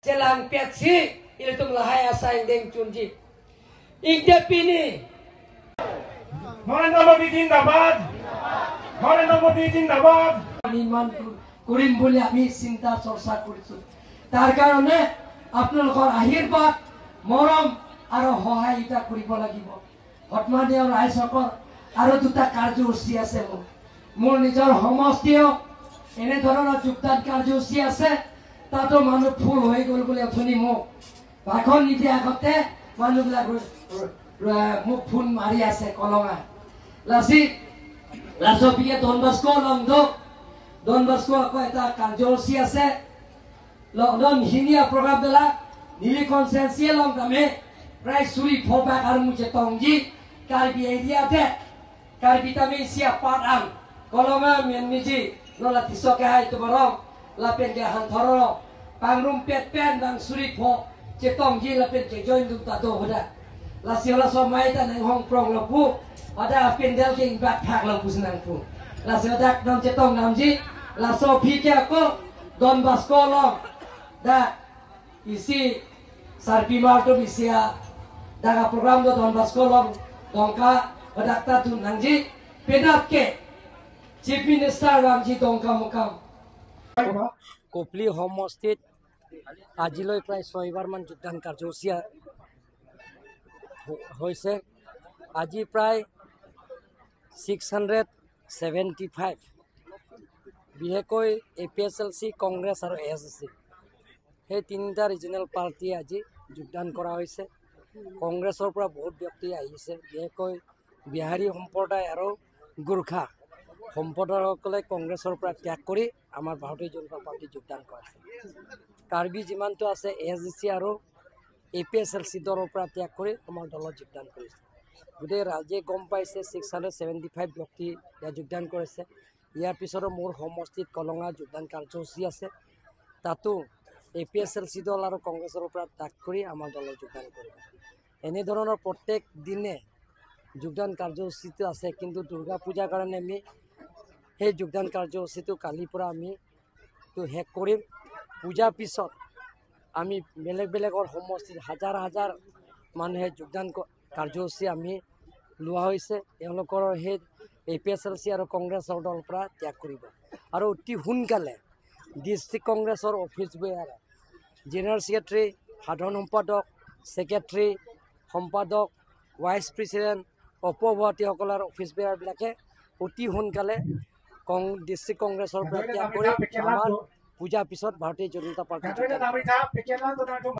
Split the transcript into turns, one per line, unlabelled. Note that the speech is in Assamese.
Celang piat si ilitung lahai asa indeng chunji ingde pini
Narendra Modi জিন্দাবাদ, নৰেন্দ্ৰ মোদী জিন্দাবাদ।
নিৰ্মাণ কৰিম বুলি আমি চিন্তা চৰ্চা কৰিছো। তাৰ কাৰণে আপোনালোকৰ আশীৰ্বাদ, মৰম আৰু সহায়িতা কৰিব লাগিব। সন্মানীয় ৰাইজসকল, আৰু দুটা কাৰ্যসূচী আছে মোৰ। মোৰ নিজৰ সমষ্টিও এনেধৰণৰ যোগদান কাৰ্যসূচী আছে। তাতো মানুহ ফুল হৈ গ'ল বুলি অথনি মোক ভাষণ নিদিয়া আগতে মানুহবিলাক মোক ফোন মাৰি আছে। কলঙা লাচি লাচপিকে ডন বাস্কো লংদো, ডন বাস্কো আকৌ এটা কাৰ্যসূচী আছে। লণ্ডন হিনিয়া প্ৰগ্ৰাম বিলাক নীলি কনচেঞ্চিয়ে লং দামে প্ৰায় চুৰি ফবাক আৰু মুছে টংজি কাৰ্বি এৰিয়াতে কাৰ্বি তামি চিয়া পাত আং কলঙা মেনমিজি নলা তিছকে হাই তোমাৰং লাপেন কে হান্থৰ পাংৰুম পেট পেন নাং চুৰি ফ চে টংজি লাপেন কে জইন দুম তাতো হুদা লাসি হলা so mai ta nang hong prong lo pu ada pendel king bak thak lo pu senang pu lasi odak nong chetong nam ji la so phi ke ko Don Bosco lo da isi sarpi mar to bisia daga program do Don Bosco lo dongka odak ta tu nang ji penat ke chief minister ram ji dongka mukam Kopli সমষ্টিত আজিলৈ প্ৰায় ছয়বাৰমান যোগদান কাৰ্যসূচী হৈছে। আজি প্ৰায় 675, বিশেষকৈ A P S L C, Congress আৰু এ এছ চি, সেই তিনিটা ৰিজনেল পাৰ্টীয়ে আজি যোগদান কৰা হৈছে। কংগ্ৰেছৰ পৰা বহুত ব্যক্তি আহিছে, বিশেষকৈ বিহাৰী সম্প্ৰদায় আৰু গোৰ্খা সম্প্ৰদায়সকলে কংগ্ৰেছৰ পৰা ত্যাগ কৰি আমাৰ ভাৰতীয় জনতা পাৰ্টীত যোগদান কৰিছে। কাৰ্বি যিমানটো আছে, এ এছ ডি চি আৰু A P S L C দলৰ পৰা ত্যাগ কৰি আমাৰ দলত যোগদান কৰিছে। গোটেই ৰাজ্যে গম পাইছে, 675 ব্যক্তি ইয়াত যোগদান কৰিছে। ইয়াৰ পিছতো মোৰ সমষ্টিত কলঙা যোগদান কাৰ্যসূচী আছে, তাতো A P S L C দল আৰু কংগ্ৰেছৰ পৰা ত্যাগ কৰি আমাৰ দলত যোগদান কৰিব। এনেধৰণৰ প্ৰত্যেক দিনে যোগদান কাৰ্যসূচীটো আছে, কিন্তু দুৰ্গা পূজাৰ কাৰণে আমি সেই যোগদান কাৰ্যসূচীটো কালিৰ পৰা আমি শেষ কৰিম। পূজাৰ পিছত আমি বেলেগ বেলেগৰ সমষ্টিত হাজাৰ হাজাৰ মানুহে যোগদান কাৰ্যসূচী আমি লোৱা হৈছে। তেওঁলোকৰ সেই A P S L C আৰু কংগ্ৰেছৰ দলৰ পৰা ত্যাগ কৰিব আৰু অতি সোনকালে ডিষ্ট্ৰিক্ট কংগ্ৰেছৰ অফিচ বেয়াৰ, জেনেৰেল ছেক্ৰেটাৰী, সাধাৰণ সম্পাদক, ছেক্ৰেটাৰী, সম্পাদক, ভাইচ প্ৰেচিডেণ্ট, উপসভাপতিসকলৰ অফিচ বেয়াৰবিলাকে অতি সোনকালে ডিষ্ট্ৰিক্ট কংগ্ৰেছৰ পৰা ত্যাগ কৰি আমাৰ পূজাৰ পিছত ভাৰতীয় জনতা পাৰ্টী যোগদান কৰিব।